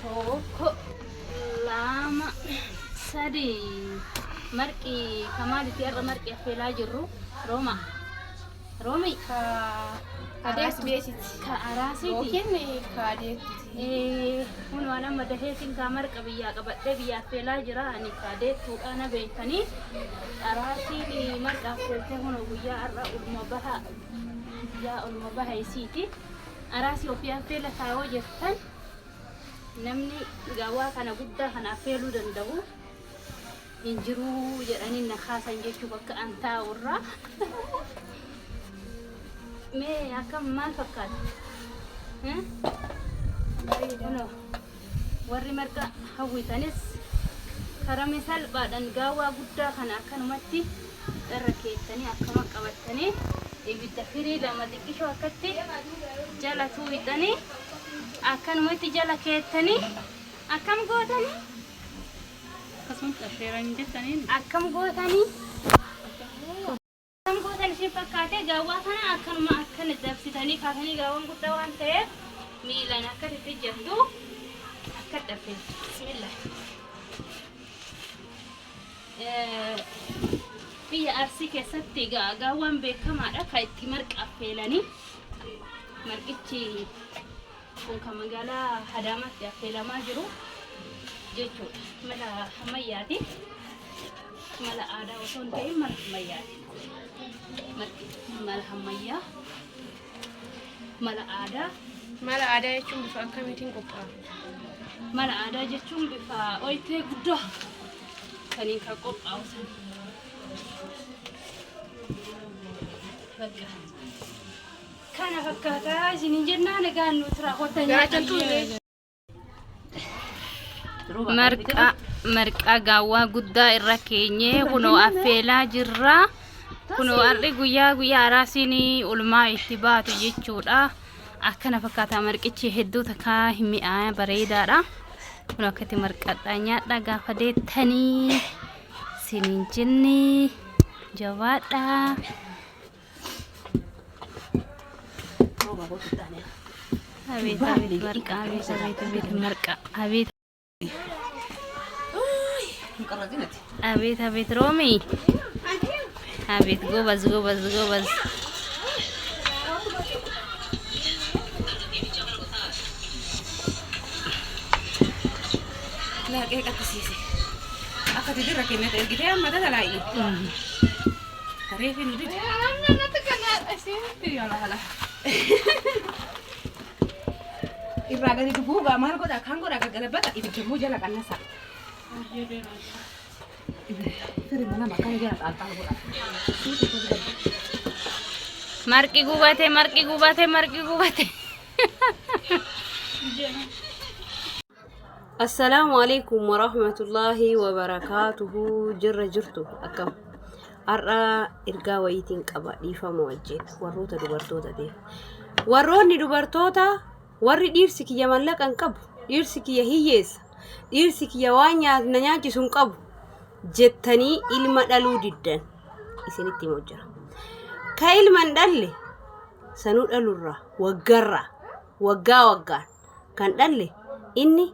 Tokko, lama, sadi. Marqi kamaalitti har'a marqi affeelaa jirru Rooma. Roomi. Ka araas beesiti. Ka araasiiti. Yookiin ka adeettuti. Kun waan amma dafeetiin kaa marqa biyyaa qabadhee biyya affeelaa jira. Ani ka adeettuudha na beektanii. Araasiin marqa affeeltee kun guyyaa har'a ulma baha guyyaa ulma baha isiiti. Araasii ofii affeela taa'oo jettan namni gawaa kana guddaa kana affeeluu danda'u hin jiruu jedhanii na kaasan jechuu bakka an taa'u irraa. Mee akkam maal fakkaata? Kunoo warri marqa hawwitanis karame salphaadhaan gaawwaa guddaa kana akkanumatti irra keettanii akkama qabattanii ibidda firii lama xiqqishoo akkatti jala tuuyxanii akkanumatti jala keettanii akkam gootanii Akkasumatti affeeran jettaniin. Akkam gootanii akkam gootan isin fakkaate gaawwaa kana akkanuma akkana dabsitanii kaasanii gaawwan guddaa waan ta'eef miilaan akkasitti jettu akka dabsine bismillah. Biyya Arsii keessatti gaawwaan beekamaadha kan itti marqa affeelanii marqichi kun kan magaalaa Adaamaatti affeelamaa jiru jechuudha. Mala ammayyaati. Mala aadaa osoo hin ta'in mala ammayyaati. Marqi mala ammayyaa, mala aadaa. Mala aadaa jechuun bifa akkamiitiin qophaa'a? Mala aadaa jechuun bifa oyitee guddaa saniin kan qophaa'u san. Bakka. Kana fakkaataa isiniin jennaa nagaan nu turaa kottan. Garaachan tuulee. Marqaa marqaa gaawwaa guddaa irra keenyee kunoo affeelaa jirra. Kunoo har'i guyyaa guyyaa araasiin ulmaa itti baatu jechuudha. Akkana fakkaata marqichi hedduu takka hin mi'aaya bareedaadha. Kun akkatti marqadhaa nyaadha gaafa deettanii siniin jenne jabaadhaa. Abeet abeet marqa abeet abeet abeet marqa abeet abeet abeet roomi abeet gobaz gobaz gobaz. Laaqee qaqqisiise. Akka tidirra kennate ergitee amma tata laayyi. Reefi nu dide. Irraa gadi duguugaa maal godhaa kaan godhaa gaggalabbata ibidda immoo jala qannasa. Firima lama kan jala xaalxaal godhaa. Marqi gubate marqi gubate marqi gubate. Assalaamu alaikum warahmatullaahi wabarakaatuhu. Jirra jirtu, akkam? Har'a ergaa wayiitiin qaba dhiifama wajjin warroota dubartoota ta'e. Warroonni dubartoota, warri dhiirsi kiyya mallaqa hin qabu, dhiirsi kiyya hiyyeessa, dhiirsi kiyya waan na nyaachisu hin qabu jettanii ilma dhaluu diddan isinitti himu jira. Ka ilma hin dhalle sanuu dhalurraa waggarraa waggaa waggaan kan dhalle inni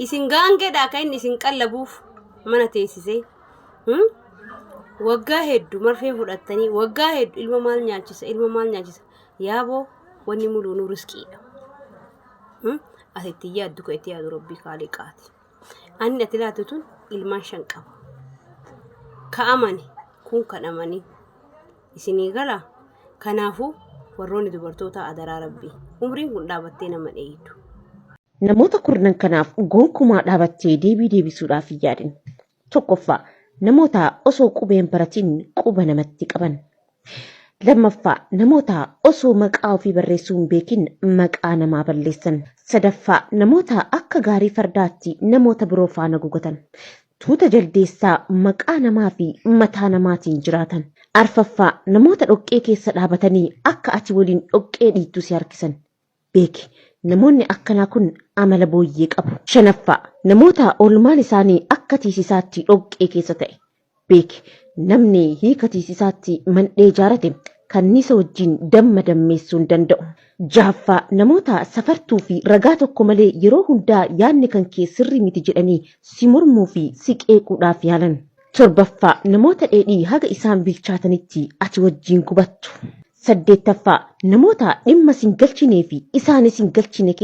isin gaangeedha akka inni isin qallabuuf mana teessisee waggaa hedduu marfee fudhattanii waggaa hedduu ilma maal nyaachisa, ilma maal nyaachisa, yaaboo wanni muluunuu riskiidha. Ati itti yaaddu kan itti yaadu rabbii kaaliqaati. Anni ati laattu tun ilmaan shan qaba. Ka amane kun kan amanii isinii galaa. Kanaafuu warroonni dubartootaa adaraa rabbii umriin kun dhaabattee nama dheeydu. Namoota kurnan kanaaf gonkumaa dhaabattee deebii deebisuudhaaf hin yaadin. Tokkoffaa, namoota osoo qubee hin baratin quba namatti qaban. Lammaffaa, namoota osoo maqaa ofii barreessuu hin beekin maqaa namaa balleessan. Sadaffaa, namoota akka gaarii fardaatti namoota biroo faana gugatan. Tuuta jaldeessaa maqaa namaa fi mataa namaatiin jiraatan. Arfaffaa, namoota dhoqqee keessa dhaabatanii akka ati waliin dhoqqee dhiittu si harkisan. Beeki, namoonni akkanaa kun amala booyyee qabu. Shanaffaa, namoota oolmaan isaanii akka tiisisaatti dhoqqee keessa ta'e. Beeki, namni hiika tiisisaatti mandhee ijaarate kanniisa wajjin damma dammeessuu hin danda'u. Jahaffaa, namoota safartuu fi ragaa tokko malee yeroo hundaa yaadni kan kee sirrii miti jedhanii si mormuu fi si qeequudhaaf yaalan. Torbaffaa, namoota dheedhii haga isaan bilchaatanitti ati wajjin gubattu. Saddeettaffaa, namoota dhimma sin galchinee fi isaanis hin galchine.